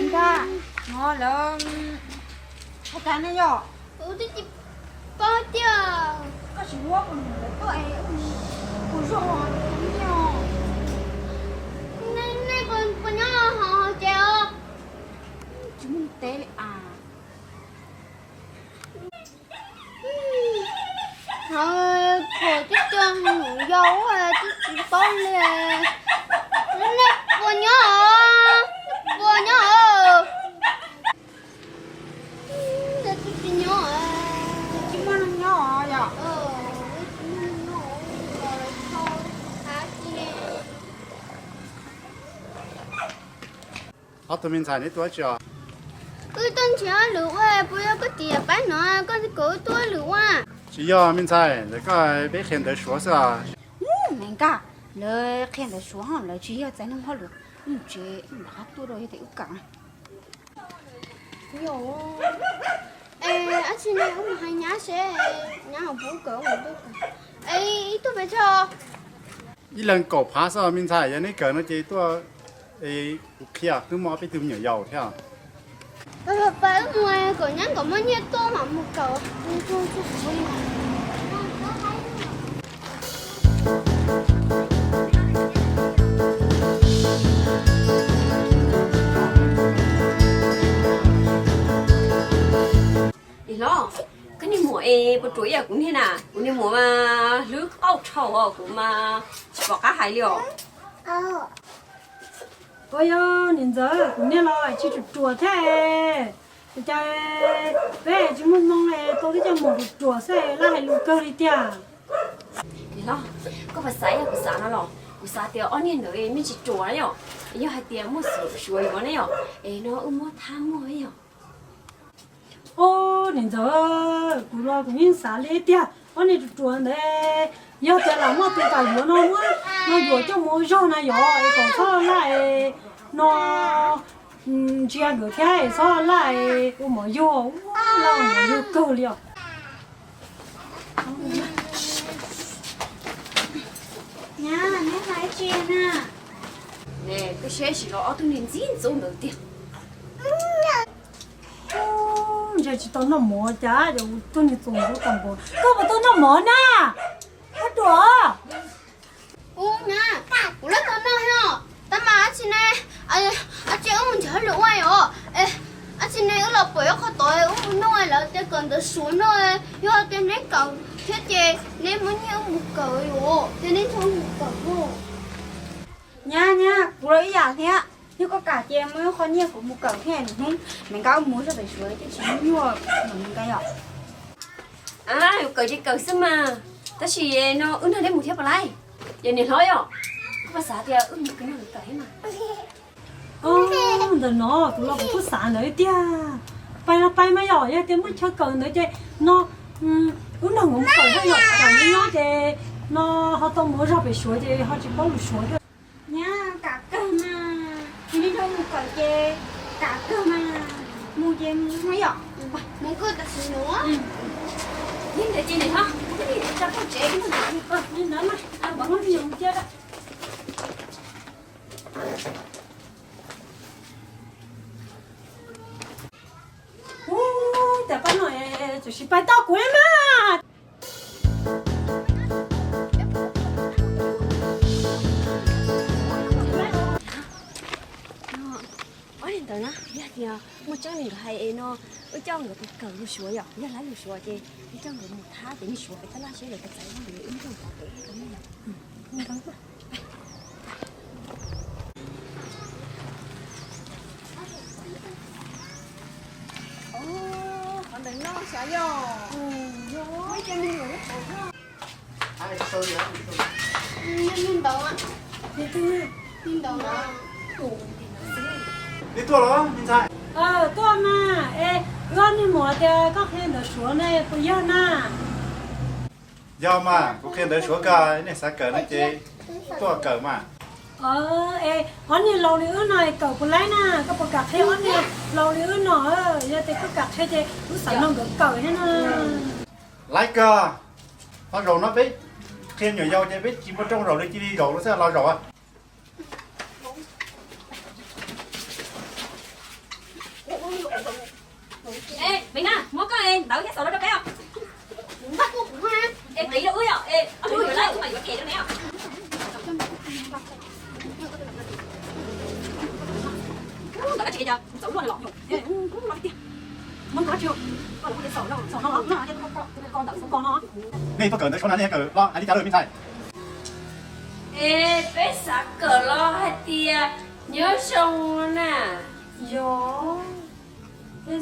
Nkaj, no lawv hais cas ne yom? Kuv twb tsis paub tiag. Koj tsis muab kuv niam lawv tuaj es kuv zoo kuv niam. Nej puas nyob hauv tsev os? Tsis muaj teb li as. Hauv pom twb cog yau twb tsis paub li. Nej puas nyob os? Puas nyob os? Twb tsis nyob. Tsis muaj neeg nyob os yom? Ob tug me ntxhais neb tuaj tsi os? Wb tuaj nrhiav hauj lwm ua, puas yog koj txiv yam pab no koj kom wb tuaj hauj lwm ua? Tsis yog me ntxhais, ntawm koj peb qhia ntawv Suav xwb os. Me nkaj, lawv qhia ntawv Suav lawv tsis yog txais neeg hauj lwm, wb mus tsev wb mam rov qab tuaj rau yog tias wb kawm. Es dab tsi ne, wb mus hais nyab seb nyab ho puas kawm wb mam tuaj kawm. Es ib tug pes tsawg? Ib leeg kaum phav xwb me ntxhais, yog neb kawm no ces tuaj, kuv qhia twb muaj ob peb tug me nyuam yaus thiab. Pab wb mus kom nyab nkawd muaj nyiaj tuaj mam mus kawm. Niam hlob, koj niag muam es puas ruam ib yam kuv niag na? Kuv niag muam mas hlwb qauj dhau, kuv mas tsis pom qab hais li os. Ua yog niam ntxawm, kuv niag los tsis ruam ruam thiab. Cas peb tsis muaj hmoo tau tib co muam ruam ruam xwb laj hais lus kawg li tiag. Niam hlob, koj puas xav ib yam kuv xav no los? Kuv xav tias ob niag ntawd me tsis ruam na yom. Yog hais tias muaj suav yuav ne yom, es no wb muab thab muag yom. Ub, niam ntxawm, kuv los kuv yeej xav li tiag, ob niag ruam ruam ntawd, yog tias lam muaj tus kam yuav no muab no yuam coj mus ua zog na yom, es kom txhob laj no ntsia nkawd thiab es txhob laj ua mov yug, ua laj ua mov yug kawg li os. Nyab, neb hais tsi na? Koj saib tsis los ob tug niag ntxim ntxub ntawd tiag. Ntshai tsis tau noj mov cas, tus niag txaus ntxub tag npaum. Koj puas tau noj mov na? Koj ruam. Ub, nyab, kuv laj tau noj thiab. Tab mas dab tsi ne, dab tsi wb mus nrhiav hauj lwm ua os. Dab tsi ne wb los pom ib qho tod wb mus noj, lawv tias kawm ntawv Suav no, yog tias neb kawm thiab ces neb muab nyiaj wb mus kawm os, ces neb nrog wb mus kawm os. Nyab, nyab, kuv los ib yam thiab, yog koj kam ces muab ib qho nyiaj kuv mus kawm thiab, nws hnub me nkaj wb mus zog pem Suav ces tsis muaj nyuaj npaum me nkaj yom. Kawm ces kawm xwb mas, tab sis no wb nrog neb mus thiab puas laij? Yog niam hlob yom, koj puas xav tias wb mus kawm no kawm thiab mas? Ntawm no kuv los kuv kuj xav ntawd tiag. Pais los pais mas yom, yog tias muaj chaw kawm ntawd ces no wb nrog nkawd mus kawm thiab yom, kawm nyob nyob ces no ho tau mus ua zog pem Suav ces ho tsis paub lus Suav thiab. Nyab, kam kawg mas, neb nrog mus kawm ces kam kawg mas, mus ces mus yom. Mus kawg tam sim no. Li ntawd ces niam hlob, li ntawd tso pog tsev li ntawd. Li ntawd mas, mus cia. Ub, cas pab no txawm sis pais tau kuv li mas. Ob niag ntawd na, yog tias muaj tseeb li nkawd hais es no, wb coj nkawd mus kawm lus Suav yom, yog lawv lus Suav ces wb coj nkawd mus thab pem nej Suav pem tab laj seb lawv puas txais wb, wb nrog nkawd pem tab laj yom. Qhov ntawm no xav yog, muaj ib co me nyuam nyob hauv no. Li ntawd, li ntawd. Neb tuaj los me ntxhais? Tuaj mas, es wb ob niag muam tias koj qhia ntawv Suav ne puas yog na? Yog mas, kuv qhia ntawv Suav kawg, nej xav kawm no ces tuaj kawm mas. Es ob niag laus li wb no kawm puas laib na? Koj puas kam qhia ob niag laus li wb no? Yog tias koj kam qhia ces wb xav nrog nkawd kawm thiab na. Laib kawg, ho zaum no peb qhia nyuam yaus ces peb tsis muaj rooj zaum li, cia li zaum los xwb los zaum. Ê, Maiv Naj, muab koj ntawv thiab xaus los rau peb os. Es qiv rau wb yom, es ob tug yuav lawm wb mam yuav kem rau neb os. Ntawv dab tsi ces txaus luaj los. Nej tuaj kawm ntawv suav na, nej kawm los hais li cas lawm me ntxhais? Es peb xav kawm los hais tias nyob zoo na. Yog. Nyob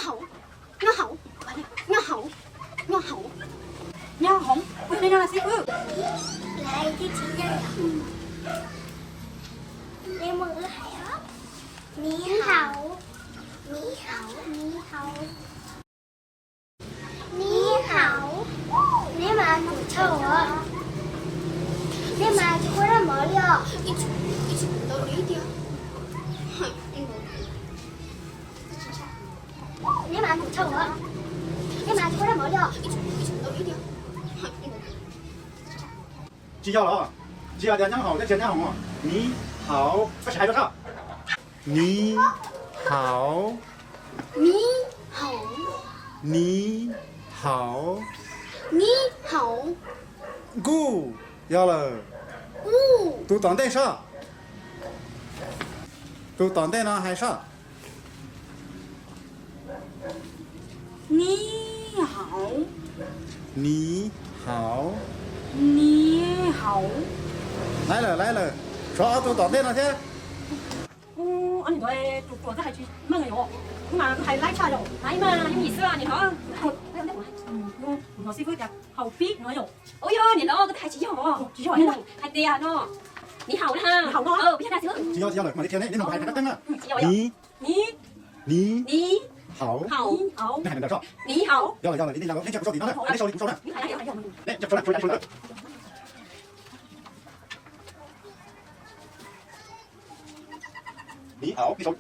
hauv, nyob hauv, nyob hauv, nyob hauv, nyob hauv. Nyob hauv, ua li no xib fwb. Lawv twb tsis yog li muaj wb hais os. Ni hauv, ni hauv, ni hauv. Ni hauv, neb mas num tshaj os. Neb mas tsis quaj dab mov li os. Neb mas num tshaj os. Neb mas tsis quaj dab mov li os. Tsis yog los, tsis yog tias nyob hauv thiab tsis yog nyob hauv. Ni hauv, koj sim hais dua tsam. Ni hauv. Ni hauv. Ni hauv. Ni hauv. Nkuj, yog lawm. Kuj. Tus tom ntej soj. Tus tom ntej no hais soj. Ni hauv. Ni hauv. Ni hauv. Laib lawm, laib lawm. Sov ob tug tom ntej no thiab. Ob niag ntawd ruam ruam xwb hais tsis meej yom. Wb mas hais laib tshaj yom. Laib mas yeej yim xwb niam hlob. Hnov xib fwb tias haus pib no yom. Ua yog niam hlob koj hais tsis yog. Tsis yog hais tias no. Ni haus na. Ni haus no. Peb yog dab xwb. Tsis yog, tsis yog lawm, mam li qhia neb, neb mus hais rau teeb na. Ni, ni, ni haus. Ni haus. Ni haus. Yog lawm, yog lawm, nej sau li kuv sau na, nej sau li kuv sau na. Ni haus, ni haus.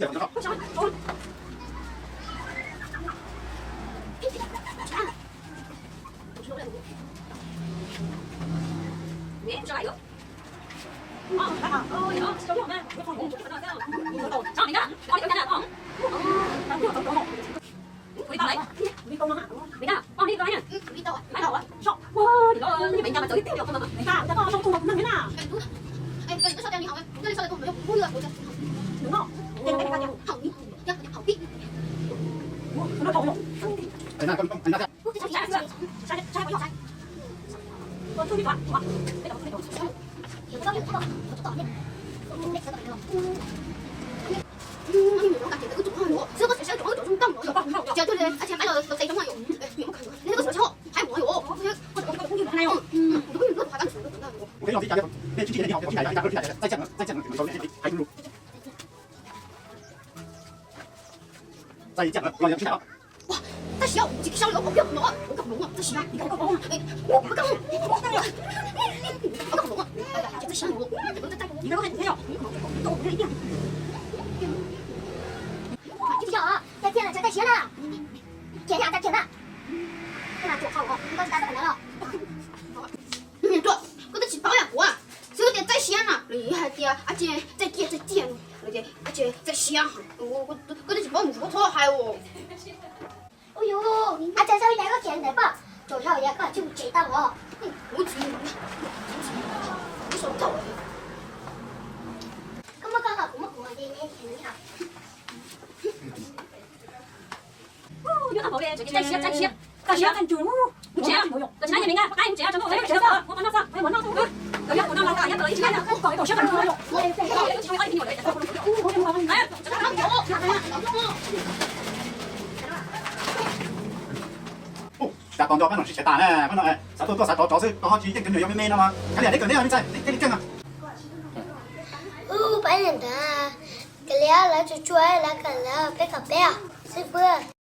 Koj twb tsis paub yam kuv xwb tias txaij siab na, los yog hais tias txaij kiag txaij kiag no, txaij siab, koj twb tsis paub mus txhob hais os. Ua yus, a txawm xav li cas koj khiav ntawd poj, tsaus zog yog koj tsis mus tsev tau os. Kuv tsis, kuv tsis tau. Koj muab koj hom kuv muab kuv hom. Ua cas tos nco pab no tsis tshav tas na, pab no xav tuaj tuaj xav rov rov xwb, tos ho tsis yeej cov nyuam yaus me me no mas. Kav liam, neb kawm neb me ntxhais, neb thiaj li keej no. Ub, pab niam ntawd, kav liam, lawv tsuas tsuas lawv kawm lawv, peb kawm peb, xib fwb.